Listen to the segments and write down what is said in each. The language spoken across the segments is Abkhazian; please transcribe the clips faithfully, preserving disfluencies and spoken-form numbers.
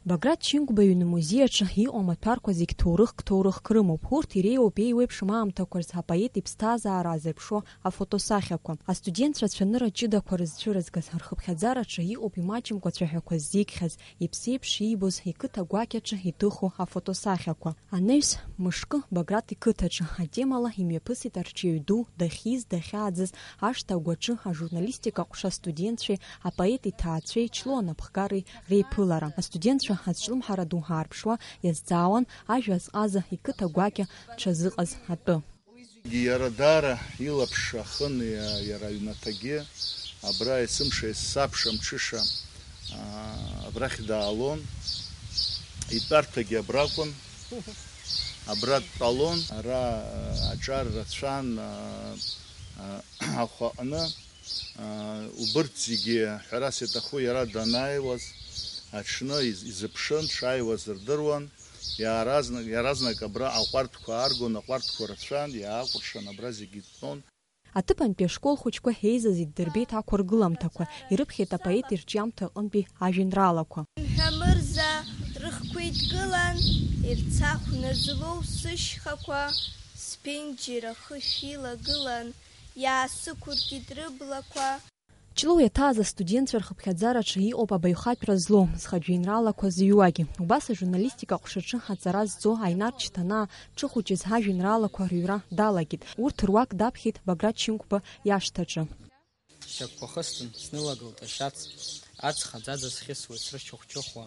Баграт Шьынқәба иҩны музеи аҿы иҟоу амаҭәарқәа зегь ҭоурыхк, ҭоурыхк рымоуп. Урҭ иреиуоуп еиуеиԥшым аамҭақәа рзы апоет иԥсҭазаара зеиԥшроу афотосахьақәа. Астудентцәа ацәанырра ҷыдақәа рызцәырызгаз, рхыԥхьаӡараҿы иҟоуп имаҷымкәа цәаҳәақәа ззикхьаз, иԥсеиԥш иибоз, иқыҭа гәакьаҿы иҭыху афотосахьақәа. Анаҩс мышкы Баграт иқыҭаҿы атемала имҩаԥысит арҿиаҩ ду дахьиз, дахьааӡаз ашҭа агәаҿы ажурналистика ҟәша астудентцәеи апоет иҭаацәеи Ҷлоу анапхгареи реиԥылара. Астудентцәа азҿлымҳара ду аарԥшуа иазҵаауан ажәа азҟаза, иқыҭа гәакьа дшазыҟаз атәы. Иара даара илаԥш ахын, иа-, иара аҩнаҭагьы, абра есымша, есымша, мҽыша, аа, абрахь даалон. Итәарҭагьы абракәын. Абра дтәалон. Ара, аа, аҿар рацәан, аа, аа, ахәаҟны, аа, убырҭ зегьы, ҳәарас иаҭаху, иара данааиуаз, аҽны из-, изыԥшын, дшааиуаз рдыруан. Иааразнак, иаразнак абра аҟәардәқәа ааргон, аҟәардәқәа рацәан, иаакәыршан абра зегьы иҭәнон. Аҭыԥантәи ашкол хәыҷқәа еизаз иддырбеит ақәыргыламҭақәа, ирыԥхьеит апоет ирҿиамҭа аҟынтәи ажәеинраалақәа. Мҳәа мырза рыхқәа еидкылан, ирцахәны злоу сышьхақәа, сԥенџьыр ахышә илагылан, иаасықәыркит рыблақәа. Ҷлоу иаҭааз астудентцәа рхыԥхьаӡараҿы иҟоуп абаҩхатәра злоу, зхатә жәеинраалақәа зыҩуагьы. Убас ажурналистика аҟәшаҿы аҵара зҵо Аинар Чҭанаа дшыхәыҷыз ажәеинраалақәа рыҩра далагеит. Урҭ руак даԥхьеит Баграт Шьынқәба иашҭаҿы. Сшьапқәа хыстын, снылагылт ашьац, аҵх аӡаӡа схьысуеит срычыхәчыхәуа.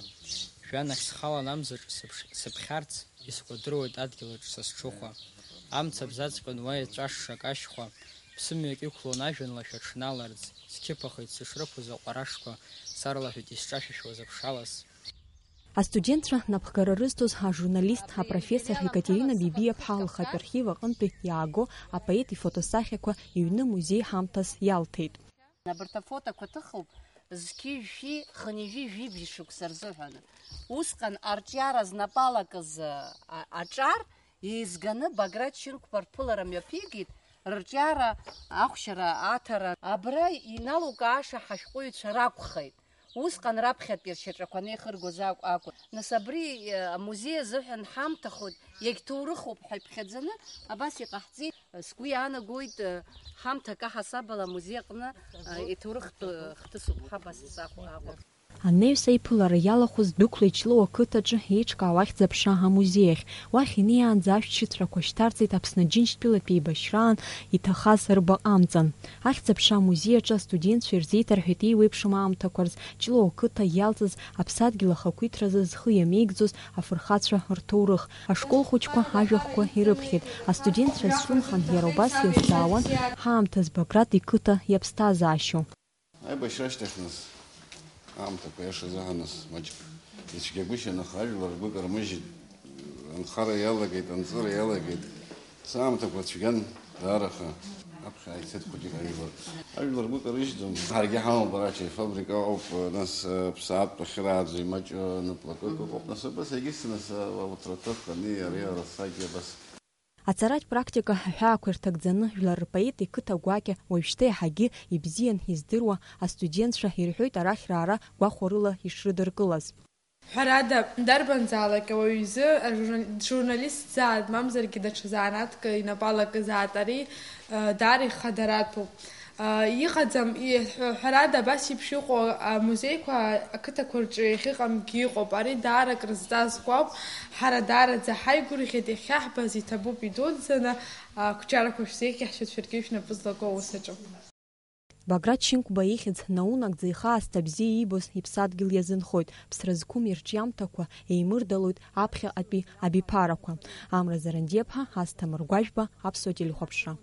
Жәҩан ахь схалан амзаҿ сыԥш-, сыԥхьарц, искәадыруеит адгьылаҿ са сҽыхәа. Амца бзаҵәҟьон уа иҵәашша акашьхәа, ԥсымҩак иқәлон ажәҩан лашәа дшналарӡ, сқьыԥахеит сышрықәыз аҟәарашқәа, сарлаҳәит исҿашәышәуаз аԥшалас. Астудентцәа напхгара рызҭоз ажурналист, апрофессор Екатерина Бибиаԥҳа лхатә архив аҟынтәи иааго апоет ифотосахьақәа иҩны музеи ҳамҭас иалҭеит. Абарҭ афотоқәа ҭыхуп зқьи жәшәи хынҩажәи жәибжь шықәса рзыҳәан. Усҟан арҿиара знапалакыз, а, аҿар еизганы Баграт Шьынқәба рԥылара мҩаԥигеит, рырҿиара ахәшьара аҭара. Абра иналукааша ҳашәҟәыҩҩцәа ракәхеит. Усҟан раԥхьатәи ршьаҿақәа анеихыргоз акә-, акәын. Нас абри, э, амузеи азыҳәан ҳамҭахоит, иагьҭоурыхуп ҳәа иԥхьаӡаны абас иҟаҳҵеит. Сгәы иаанагоит, э, ҳамҭак аҳасабала амузеи аҟны, э, иҭоурыхтә, э, хҭысуп ҳәа абас сахәо акәын. Анаҩс аиԥылара иалахәыз дәықәлеит Ҷлоу ақыҭаҿы еиҿкаау ахьӡ-аԥша амузеи ахь. Уахь инеиаанӡа ашәҭшьыцрақәа шьҭарҵеит Аԥсны Џьынџьтәылатә еибашьраан иҭахаз рбаҟа амҵан. Ахьӡ-аԥша амузеи аҿы астудентцәа ирзеиҭарҳәеит еиуеиԥшым аамҭақәа рзы Ҷлоу ақыҭа иалҵыз аԥсадгьыл ахақәиҭразы зхы иамеигӡоз афырхацәа рҭоурых. Ашкол хәыҷқәа ажәахәқәа ирыԥхьеит. Астудентцәа зҿлымҳан иара убас иазҵаауан ҳаамҭаз Баграт иқыҭа иаԥсҭазаашьоу. Аибашьра ашьҭахь нас, аамҭақәа иашазаҳан нас маҷк ицәгьагәышьан, аха ажәлар ргәы кармыжьит, анхара иалагеит, анҵыра иалагеит. Саамҭақәа цәгьан даара, аха аԥхьа ааицеит хәыҷык ажәлар. Ажәлар ргәы карыжьӡом, ҳаргьы ҳамоуп ара ачаи фабрика ыҟоуп, нас, ԥсаатәқәа ахьырааӡо имаҷу ныплакык ыҟоуп, нас убас егьыс, нас, ауҭраҭых ани ари арасагьы абас. Аҵаратә практика аҳәаақәа ирҭагӡаны, жәлар рпоет иқыҭа гәакьа уажәшьҭа еиҳагьы ибзиан издыруа астудентцәа ирҳәоит арахь раара гәахәарыла ишрыдыркылаз. Ҳәарада, дарбанзаалак ауаҩ изы, ажурнал-, журналист зааит, мамзаргьы даҽа занааҭк инапы алакызаат, ари, э, даара ихадаратәуп. Иҟаӡам, иҳәо, ҳәарада, абас еиԥш иҟоу амузеиқәа ақыҭақәа рҿы иахьыҟамгьы иҟоуп. Ари даара акрызҵазкуа ауп. Ҳара даараӡа ҳаигәырӷьеит, иахьаҳбаз иҭабуп идуӡӡаны, ақәҿиарақәа шәзеиӷьаҳшьоит шәаргьы шәнапы злаку аус аҿы. Баграт Шьынқәба ихьӡ наунагӡа ихаасҭа бзиа иибоз иԥсадгьыл иазынхоит, ԥсра зқәым ирҿиамҭақәа еимырдалоит аԥхьаҟатәи абиԥарақәа. Амра Зарандиаԥҳа, Асҭамыр Гәажәба, Аԥсуа телехәаԥшра.